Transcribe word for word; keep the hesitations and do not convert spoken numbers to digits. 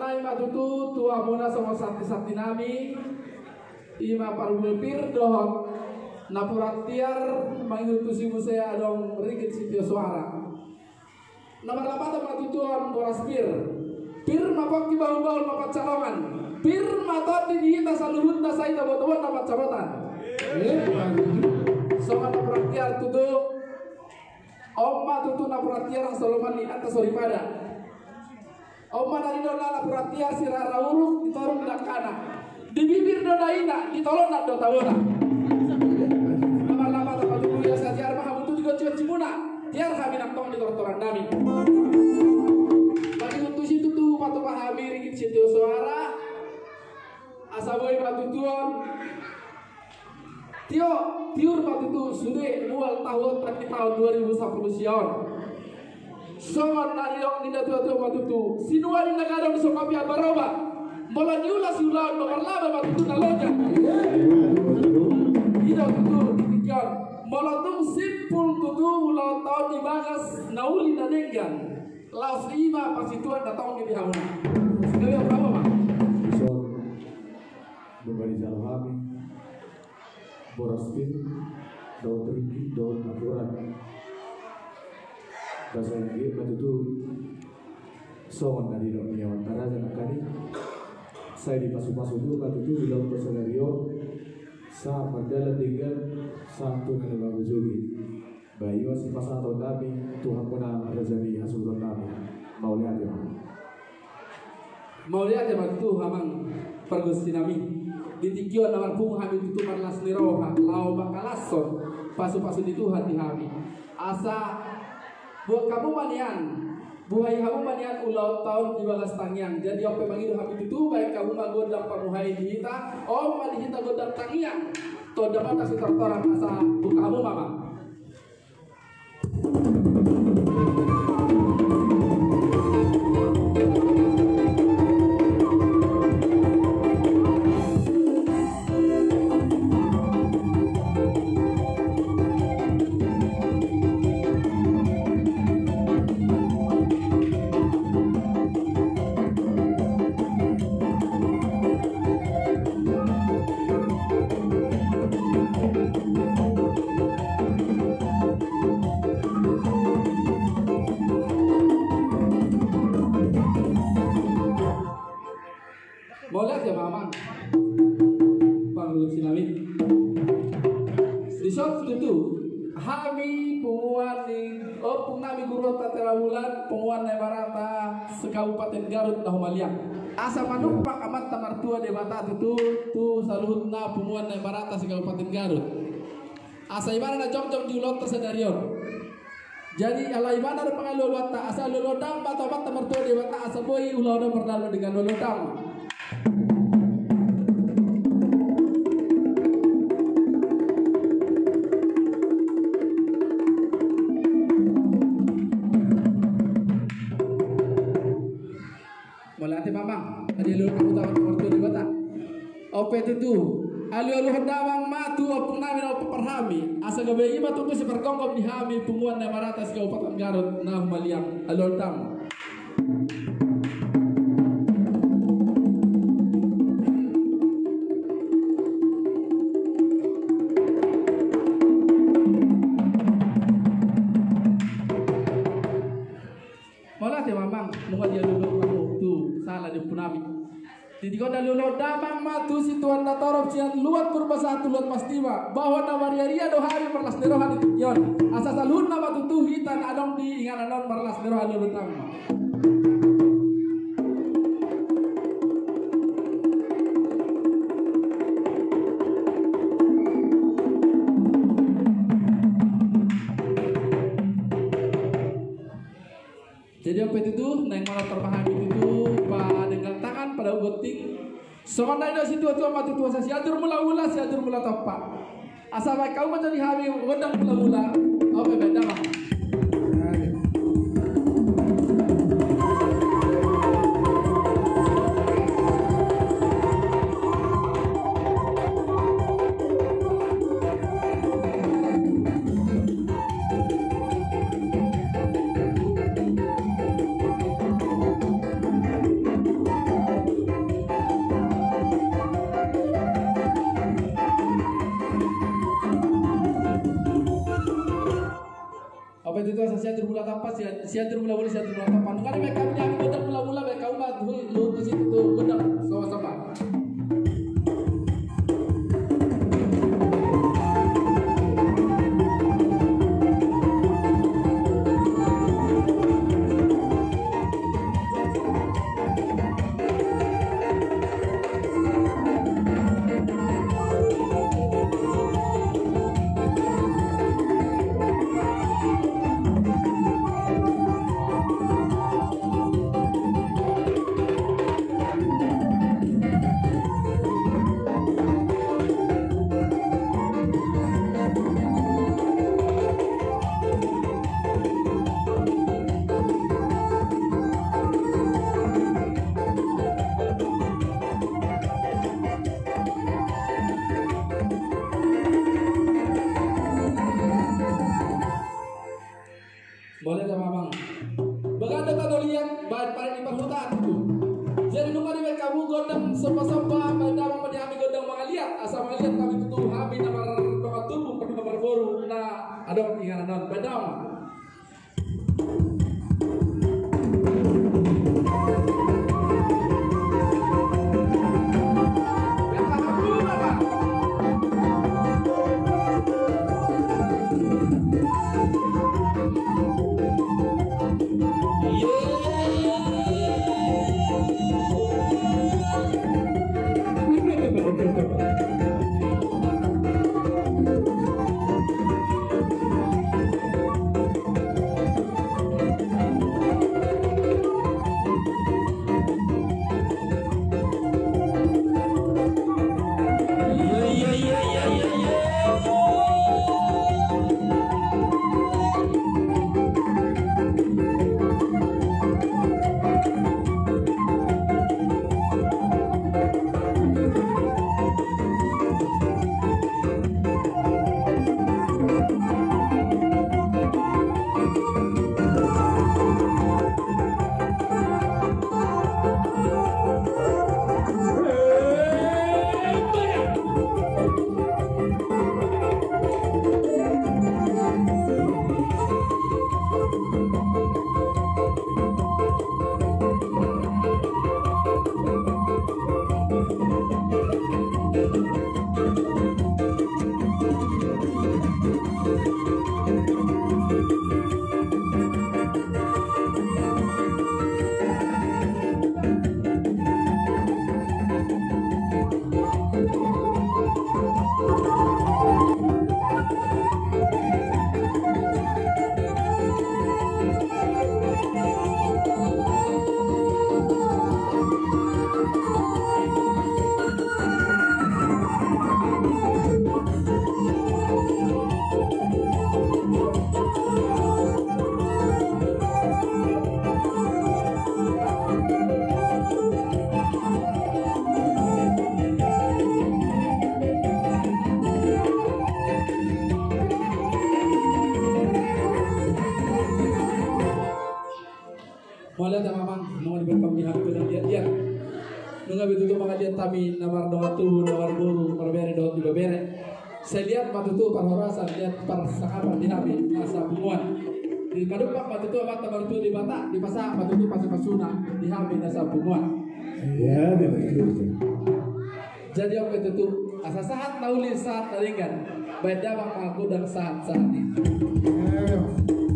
Ima tutu tu hamuna songon santisanti nami, ima parbue pir dohot napuran tiar mangihut tu si muse adong ringgit sitio soara. Na marlapatan ma tutu on boras pir. Pir ma pongki, bahulbahul ma pansalongan. Pir ma tondi di hita saluhutna, sai tabo-tabo na pansamotan. Songon napuran tiar tutu. On ma tutu napuran tiar, hasoloman ni anta soripada. On ma na nidok na napuran tiar, sirara uruk di toru dangkana. Di bibir do daina, di tolonan do tabona. Na marlapatan ma tutu, ia satiar ma hamu tutu di gonsi-gonsimuna. Tiar hami nangkok di tortoran nami. Mangihut tusi tutu patupa hami ringgit sitio soara. Asa boi ma tutu on. Tio, tiur ma tutu sude mual tahu on, tangki taon dua ribu sampulu sia on. Songon na nidok ni natua-tua ma tutu, sinuan ni na gadong songon pian baroba. Molo niula siulaon, marlaba ma tutu na loja. I do tutu di tingki on. Molo tung simpul tutu ulaonta on di bagas na uli na denggan, laos i ma pasituan na tonggi di hamuna. Gabe on ma. Dison, nunga dijalo hami boras pir dohot ringgit dohot napuran. Basa anggiat ma tutu songon na nidok ni amanta raja nangkin i, sai dipasu-pasu Tuhan ma tutu ulaonta sadari on, sahat mardalan denggan sahat tu na naeng manjou i. Ba i ma sipasahaton nami tu hamuna raja ni hasuhuton nami. Mauliate ma. Mauliate ma tutu amang pargonsi nami. Di tingki on na marpungu hami tutu marlas ni roha laho mangkalashon pasu-pasu ni Tuhan di hami. Asa buat hamu ma nian, buhai hamu ma nian ulaonta on di bagas tangiang. Jadi on pe mangido hami tutu, baen hamu ma gondang pamuhai di hita, on ma di hita gondang tangiang. Tondang ma sitortoran, asa buka hamu ma, amang. Mauliate ma, amang pargonsi nami. Dison tutu hami punguan ni ompung nami guru on Tatera Bulan, punguan Naimarata se-Kabupaten Garut na humaliang. Asa manumpak Amanta Martua Debata tutu tu saluhutna punguan Naimarata se-Kabupaten Garut. Asa ibana na jongjong di ulaonta sadari on. Jadi ala ibana do pangalualuanta, asa alualuhon damang ma tu Amanta Martua Debata asa boi ulaon on mardalan denggan, alualuhon damang. Mauliate ma, amang. Adi alualuhon damang tu Amanta Martua Debata. On pe tutu, alualuhon damang ma tu ompung nami na mampompar hami, asa gabe i ma tutu sipargomgom di hami punguan Naimarata se-Kabupaten Garut na humaliang, alualuhon damang. Mauliate ma, amang, nunga dialualuhon hamu tu sala ni ompu nami. Di tingki on alualuhon damang ma tu situan na torop sian luat Purbasahat tu luat Pastima, bahwa na mariaria do hami marlas ni roha di tingki on. Asa saluhutna ma tutu hita na adong di inganan on marlas ni roha, alualuhon damang ma. Jadi on pe tutu, naeng manortor ma hami tutu padenggan tangan, padao gonting. Songon na nidok ni situatua ma tutu, asa Sianjur Mulamula, Sianjur Mulatompa. Asa baen hamu ma jo di hami gondang mulamula. On pe, baen damang. Apa itu tuh, Sianjur Mula Tampan, Sian-, Sianjur Mula Mula, Sianjur Mula Tampan. Nunga dibaen hamu di hamu gondang mula mula, baen hamu ma tu, tu, tu situ tu gondang, sama-sama. Boleh dah, Mamang. Baganda tano liat, baen panik di parhutaan tu. Jadi nunga dibaen hamu gondang somba-somba, baen damang ma di hami gondang mangaliat, asa mangaliat hami tutu, hami na mardongan tubu, na marboru, na adong inganan on, baen damang. Mauliate ma, Amang, nunga diberkahi hami, nunga diberkahi hami. Nunga be tutu mangaliat hami na mardongan tubu, na marboru, marbere dohot ibebere. Sai liat ma tutu parhorasan, liat parsangapan di hami na sapunguan. Dipadupang ma tutu Amanta Martua Debata, dipasahat ma tutu pasupasuna di hami na sapunguan. Iya, betul. Jadi on pe tutu, asa sahat na uli sahat na denggan, baen damang ma gondang sahat-sahat i. Iya.